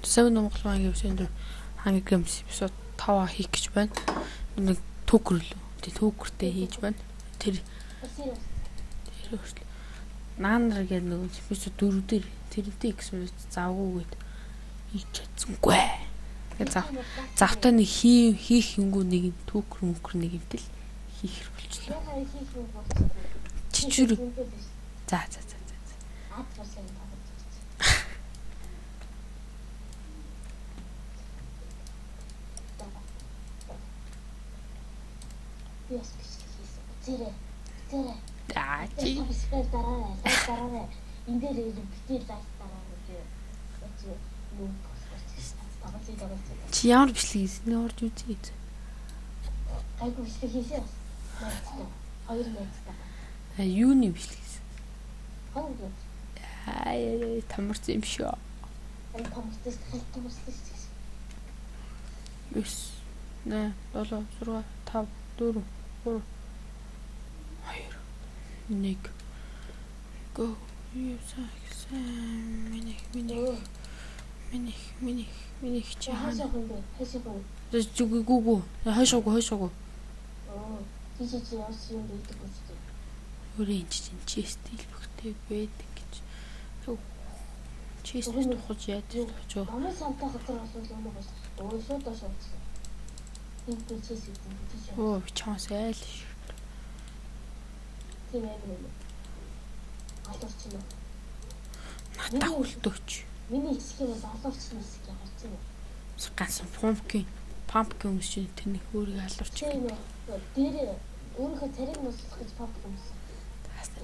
Seven Монгол гэвсэн Hunger Games episode 5 хийх гэж байна. Нэг түүкэр лөө. Тэ түүкэртэй хийж байна. Тэр тэр наанар гэдэг нэг episode 4 дээр тэрнтэй гэсэн завгүй гээд хийж чадсангүй. Тэгээ зав завтаа нэг хийх юмгүй нэг түүкэр мөнкөр нэг юмтэл хийхэр болчлоо. Чичүр. За за за за. Би бас бичлэг хийсэн. Үзээрэй. Үзээрэй. Аа чи subscribe дараарай. Like дараарай. Энэ дээр битгий like дараарай. Би юу чи ямар бичлэг хийсэн? Нэг орж үзье. Гайгүй бичлэг хийсэн. Найзтай. Хоёр найзтай. А юуны бичлэг хийсэн? Хоёр. Аа тамарсан юм шүү. Энэ тамарсан, хальт тамарсан шүү. 9 8 7 6 5 4 3 2 1 Go. Миний миний миний миний миний чи хаашаа хүн бэ? Хаашаа хүн. Зүгүйгүү. Хойшоогүй хойшоогүй. Оо, чи чи яас юм байдаг үү? Өөрөө энэ чинь чест илбэгтэй байдаг гэж. Чест тухаж яаж тухаж. Намын самтай газар бол өнөө бас өө шууд доош явчихсан. Энд би чест үзэн тийш. Оо, би чамаас айл шүү. Тийм амар юм. Алуурч юм. Надаа хүлдөөч. Миний хэсэг бол алуурчны хэсэг ягарч юм. Ганц pumpkin өмс чинь тэр нэг өөрийгөө алуурч гэдэг. Дээр өөрийнхөө царийг нуслах гэж pumpkin өмс.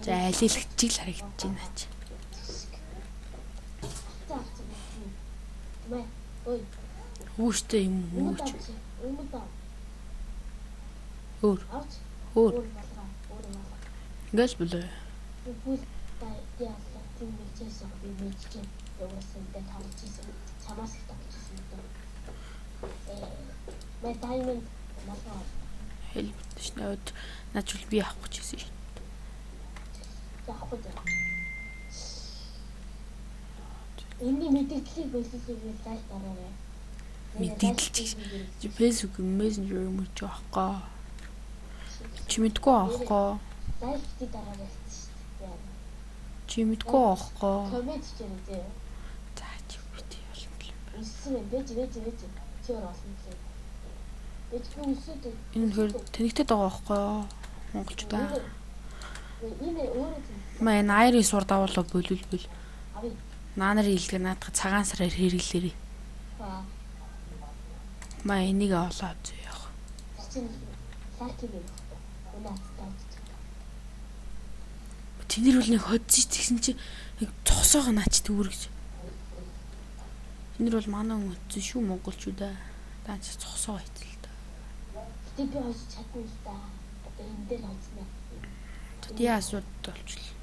За алилагчийг л харагдаж байна чи. Мэ ой. Хүүштэй юм уу чи? Өөр. Өөр. Ингээл болоо. Бүл яалаа тийм нэг чийсэн би мэдчихэв. Угаасаа энэ тоглож ийсэн. Чамаас их тоглож ийсэн гэдэг. Мэ diamond малгай. Хэлбэт ш наад наач бол би авах гэж хэлсэн ш. Авах гэж. Энэний мэдээллийг боловсруулах лайк дараарай. Мэдээлэл чи Facebook Messenger юм уу чи аахгүй. Чи мэдгүй аахгүй. Лайк бити дараарай гэсэн шүү дээ. Чи мэдгүй аахгүй. Коммент хийрээ зэ. За чи бити олон юм байна. Өссөн юм. Бэж бэж бэж. Чи өөр олон юм. Бэж би өсөд. Энэ хөр тэнэгтэд байгаа аахгүй юу? Монголчуудаа. Энэ өөрөө Маа энэ айрын сур давуулаа болвол. Авъя. Наа нарын хэлдэг наадах цагаан сараар хэрэглээрэй. Аа. Маа энийг олоо зөө явах. Чи лайк хийв. Үнэ ацтай. Тэнэр бол нэг хоцсон тэгсэн чи нэг цосоогоо наач төвөр гэж. Тэнэр бол манай хүн хоцсон шүү монголчуудаа. Даа чи цосоогоо хийцэл л та. Гэтэ би хойч чадна л да. Одоо энэ дээр хоцно. Тэд яа асуудал болчихлоо.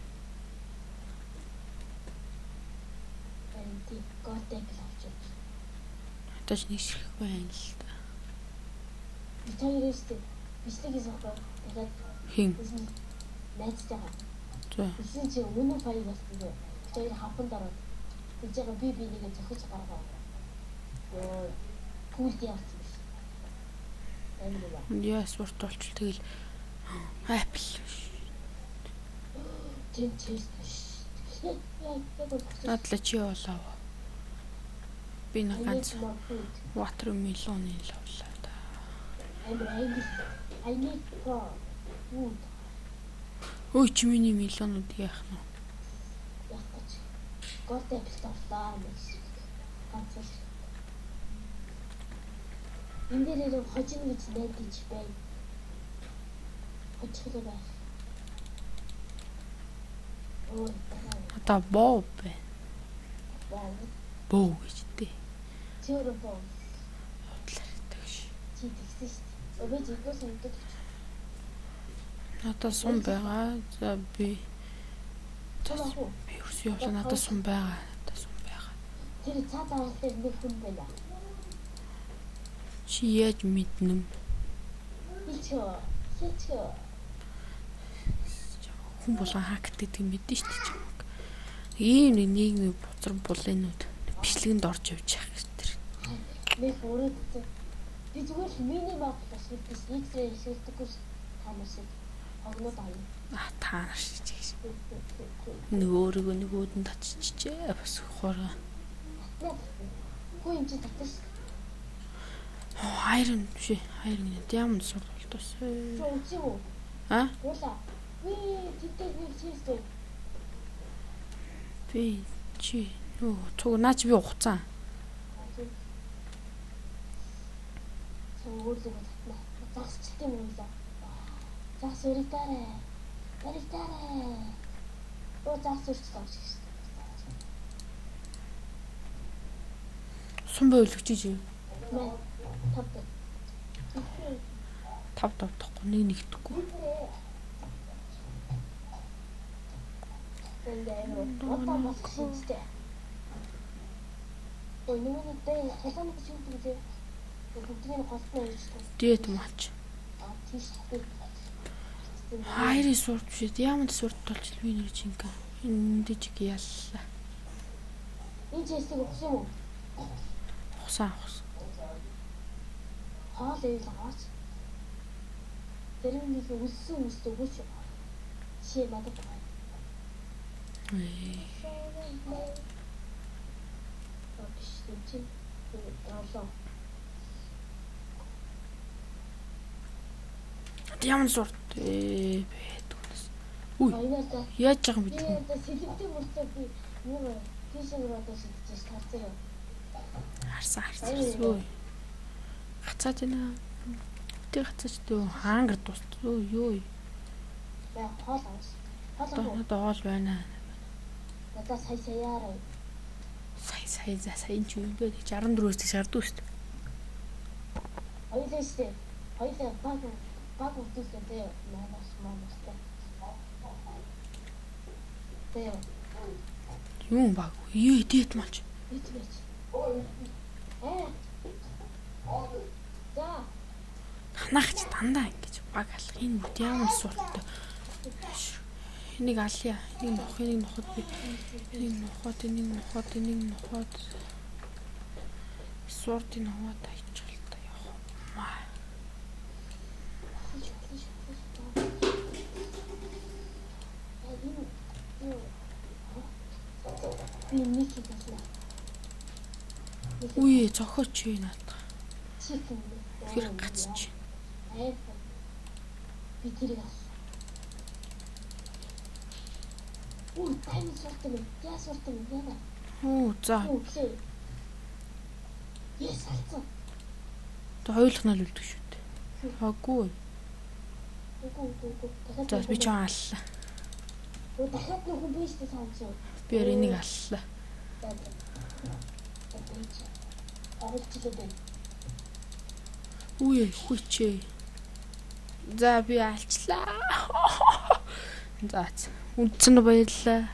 Тий, gold apple авч явж. Одоо ч нэг ширхэг байна л да. Би хоёр өстэй. Бичлэг хийсэн байхгүй. Тэгэхээр хин найзтайгаа. За. Бисэн чи үнэн файл болсон дээ. Би хоёр хавханд ороод тийж байгаа би бинийгээ зохиж гаргаа. Йоо. Пүүлд явсан биш. Амар юм. Яа сурт болчихвол тэгэл Apple биш. Тэн чест биш. Надлаа чи болоо. Би нэг ганц watermelon-ы л авлаа да. Амар англи. I need for wood. Өө чи миний мелонууд яах нь вэ? Яах гэж. Gold apple авлаа гэж. Ганц л. Энэ дээр хожино гэж найдаж байна. Хожих байх. Өө. Одоо боо байна. Боо. Боо гэж дээ. Чи өөрөө боо. Худлаар тэгш. Чи тэгсэн шүү дээ. Өө би зэгээс ундаг. Надад сум байгаа. За би би ерөөсөө явлаа. Надад сум байгаа. Надад сум байгаа. Тэр цаад арал дээр нэг хүн байна. Чи яаж мэднэ? Хилчөө. Хилчөө. Хүн болгон хакт гэдэг мэдэн шүү дээ чамаг. Ийм нэг нийгмийн бузар булынууд бичлэгэнд орж явж явах гэж. Мэх өрөөдсөн. Би зүгээр л мини мап ашигладаг ш. X-ray ашигладаггүй ш. Та нар шиг хогнод аяа. А та нар шиг чиг. Нэг өөрийгөө нөгөөд нь татчихжээ. Бас хороо. Хүү юм чи татсан ш. Iron биш ээ. Iron гэнэ. Ямар сур болтоос. Чи үгүй юу? А? Уула. Би тэдээ нэг чийсэн. Би чи нөө цуг наа чи би ухцсан. Цуг өөрлөгөө татна. Загсчт юм уу? Загс өргөдөрэй. Өргөдөрэй. Оо загс өрчлөө шиг шүү дээ. Сум бай өлгөж чи. Мэ. Тав. Тав тав тахгүй нэг нэгдэхгүй. Одоо болох шинжтэй. Ой нөгөө нэг дээ хулааны гэж юу гэдэг вэ? Бүгднийг голтно гэж байна. Дээд малч. Аа тийш би. Хайрын сурд биш ээ. Ямар сурд толч би нэр чинь ингээ. Энэ дижиг яллаа. Энэ чэсийг ухсан юм уу? Ухсан ухсан. Хоол ивэл аваач. Зарим нэг үлсэн үст өгөөч. Жишээ надад байна. Биш юм чи. Долоо. Ямар сурд байдгүйс. Үгүй. Яаж байгаа юм бэ? Би сэлэмтэй мөртлөө би юу фишинг руу шидэж тарсан юм. Харсан харсан. Өө. Гацаад байна. Тэ гацаач дөө хаангар дууссан. Өө юу. Бай хоол авах. Хоол авах. Надад хоол байна. Надад сая саяараа. Сая сая за сая энэ ч юм бэ? 64-өөс тийш шаардгүй шүү дээ. Хоёлаа шүү дээ. Хоёлаа баг баг үзүүлээ дээ. Манаас манастай. Дээ. Юм баг. Ее дээд малч. Бит бич. Ээ. За. Ханаач дандаа ингэж баг алах. Энэ бүт ямар сурттай. Энийг алъя. Энийг нухах, энийг нухад би. Энийг нухаад, энийг нухаад, энийг нухаад. Суртын хуваад хайчих л та явах. Маа. Би нэг хийсэн. Үе зохиоч юу надад. Чикен. Тэр гацч. Би тэрийг алсан. Үу, тань суртан юм. Яа суртан юм яна. Оо, за. Яс алсан. Тэ хоёулах нь л үлдэх шүү дээ. Хаагүй. Үгүй үгүй үгүй. За би ч аллаа. Үу, дахиад нэг хүн биш үү цаана. Би өөр энийг аллаа. Оруулчихлаа дээ. Үе, хүчээ. За би алчлаа. За. Үндсэн баярлалаа.